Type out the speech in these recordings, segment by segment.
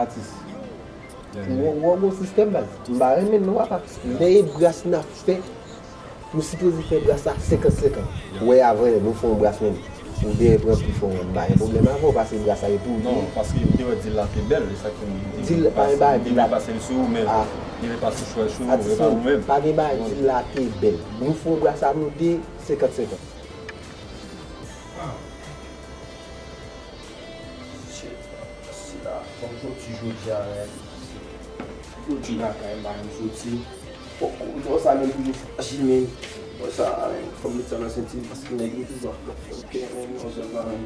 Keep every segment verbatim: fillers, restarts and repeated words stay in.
Atis. Ou wè, ou wè, gon sistèm, baz. M pa renmen l non, papa. Men e bras n ap fè. Nou sipoze fè bras la senkant senkant. Ou wè, avan, nou fè yon bras menm. Ou dèyè pran pi fò, m pa gen pwoblèm avè w, paske bras la e pou ou. Non, paske m te wè dil la te bèl, e sa k fè m te... Dil la, pa gen bagay, dil la. Li pase l sou ou, men li pase chwa sou ou, e pa ou menm. Pa gen bagay, dil la te bèl. Nou fè yon bras a nou de, senkant senkant. Shit, sila, fò m soti jodi a, men. Jodi lakay, m pa janm soti. Fò koridò sa menm toujou fache, men. Fò sa, men, fò m met sa nan senti m, paske nèg yo toujou ap fè m pè, men, non sèlman, men.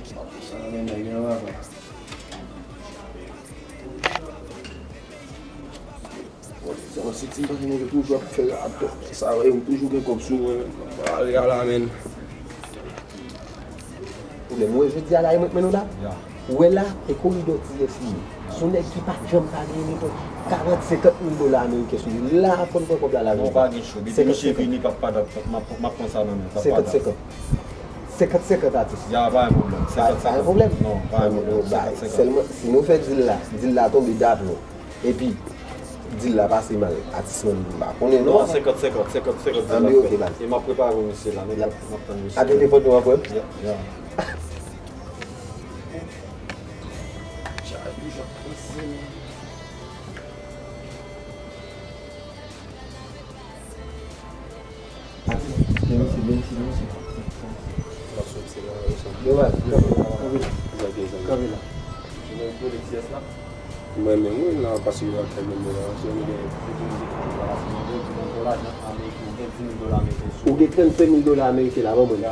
M ap fè sa, men, nèg yo anvan. Bon, se yon senti m pase nèg yo toujou ap fè radòt. Sa wè, yo toujou gen kòb sou mwen. Mwen ale a la, men. Pwoblèm, ou wè jodi a la, e mwen k mennen w la? Ou wè la, e koridò T S li ye. Se yon nèg ki pa janm pa gen nenpòt karant, senkant mil dola ameriken sou li. La, fò n pran kòb la, la. Non, pa gen cho. Depi misye vini, papa, m ap, m ap pran sa nan men. Senkant senkant. Senkant senkant, atis. Ya, pa gen pwoblèm. Senkant senkant. Pa gen pwoblèm. Non, pa gen pwoblèm. Senkant senkant. Sèlman, si nou fè dil la, dil la tonbe dapre nou. Epi, dil la pase mal. Atis mwen, m pa konnen non. Non, senkant senkant, senkant senkant dil la fè. Anben, oke, baz. E m ap prepare pou misye la, men m ap tann misye. A telefòn nou an frè m? Ya, ya. Chaj toujou ap pase, men. Atis, men misye, men misye, men misye. Yo, baz, kanpe la, kanpe la. Kanpe la. Mwen menm, wi, la, paske yo ap fè menm la. Se yon nèg ki gen di mil dola ameriken, ou gen di mil dola ameriken sou ou. Ou gen trannsenk mil dola ameriken la, ban mwen.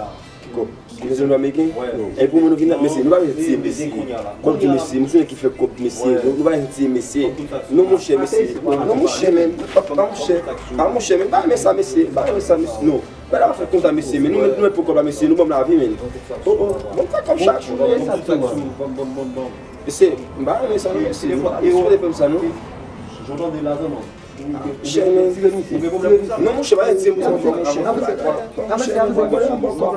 Kòb. Ki bezwen ameriken? Wi. E pou moun nou vin la, mesye, nou pa bezwen tiye mesye. Kòb di mesye, mesye ki fè kòb mesye. Nou, nou pa bezwen tiye mesye. Non, monchè, mesye. Non, monchè, men. A, monchè. A, monchè, men. Pa renmen sa, mesye. Pa renmen sa, mesye. Non. Bagay la pa fèt konsa, mesye. Men nou, nou mèt pran kòb la, mesye. Nou ban m lavi, men. O, o. Bon, fè kòb chak jou, men. Mesye, m pa renmen sa, non, mesye. Ou sipoze fè m sa, non. Chè, men. Non, monchè, pa gen ti moun sa ankò, monchè.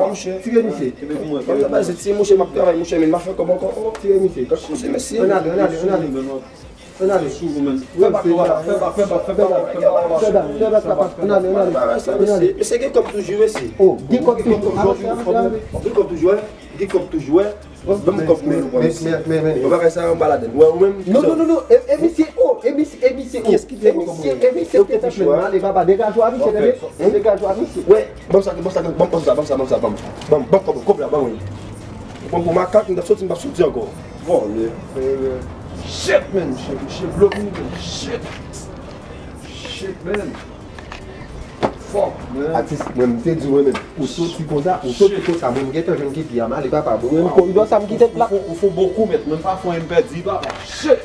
Monchè, tire misye. Ban m sa, pa gen ti monchè, m ap travay, monchè, men m pa fè kòb ankò. Tire misye. Kòb se mesye. Ann ale, ann ale, ann ale. Ann ale. Fè bak, fè bak, fè bak, fè bak, fè bak, fè bak. Ann ale, ann ale. Mesye gen kòb toujou, mesye. O, gen kòb toujou. Avanse, avanse, avanse. Gen kòb toujou, wi. Gen kòb toujou, wi. Ban m kòb pou mwen, bon, men, men, men, men. Bon, bagay sa, anba ladann. Wè, ou menm? Non, non, non, non. E, e misye, o, e misye, e misye, o. Kiyès ki te ban kòb mwen? E misye, e misye ki te fè m mal, e papa, degaje w a misye, tande? Degaje w a misye. Wè, ban m sa, ban m sa, ban m sa, ban m sa, ban m sa, ban m. Ban m, ban m kòb, kòb la, ban mwen. Ou pran pou makak, m t ap soti, m p ap soti ankò. Vòlè. Shit, man, shit, shit, blow me, man, shit. Shit, man. Fuck, man. Atis, mwen, m te di w, mwen menm, ou soti konsa, ou soti konsa, mwen, m gentan jwenn kepi a, m ale, papa, bon, mwen, koridò sa, m kite l la. Ou fè, ou fè bokou, mèt, mwen, pa fè anyen, m pèdi, papa. Shit!